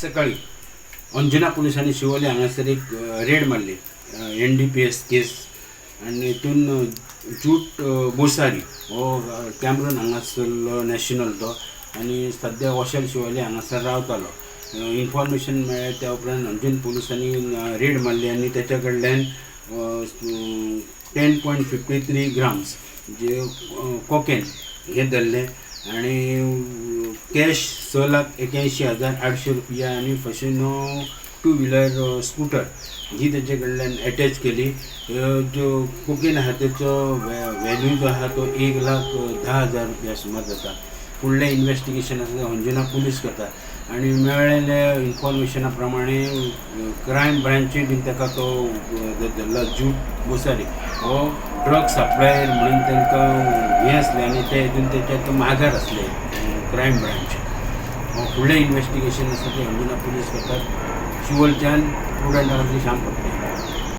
सकाळी अंजुना पुलिसांनी शिवोले हांगासर एक रेड मारली, NDPS केस, आनी हितून जूट बोसारी हो कॅमरन हांगासरलो नॅशनल तो आनी सद्या वॉशल शिवोले हांगासर रावतालो. इन्फॉर्मेशन मेळ्ळें त्या उपरांत अंजुना पुलिसांनी रेड मारली आनी तेच्या कडल्यान 10.53 ग्राम्स जे कोकेन हें धरलें आनी कॅश 6,81,800 रुपया आनी फॅशिनो टू व्हिलर स्कुटर ही तेचे कडल्यान एटॅच केली. जो कोकेन आहा तेचो व्हॅल्यू जो आहा तो 1,10,000 रुपया सुमार जाता. फुडलें इन्वेस्टिगेशन आसा तें अंजुना पुलीस करता आनी मेळ्ळेल्या इन्फॉर्मेशना प्रमाणे क्रायम ब्रांचूय बीन ताका तो धरला. जूट बोसारी हो ड्रग सप्लायर म्हणून तांकां हें आसलें आनी ते हितून तेच्या तो मागार आसले क्रायम ब्रांच. फुडलें इन्वेस्टिगेशन आसा तें अंजुना पुलीस करतात. शिवोलच्यान प्रुडंट श्याम फडते.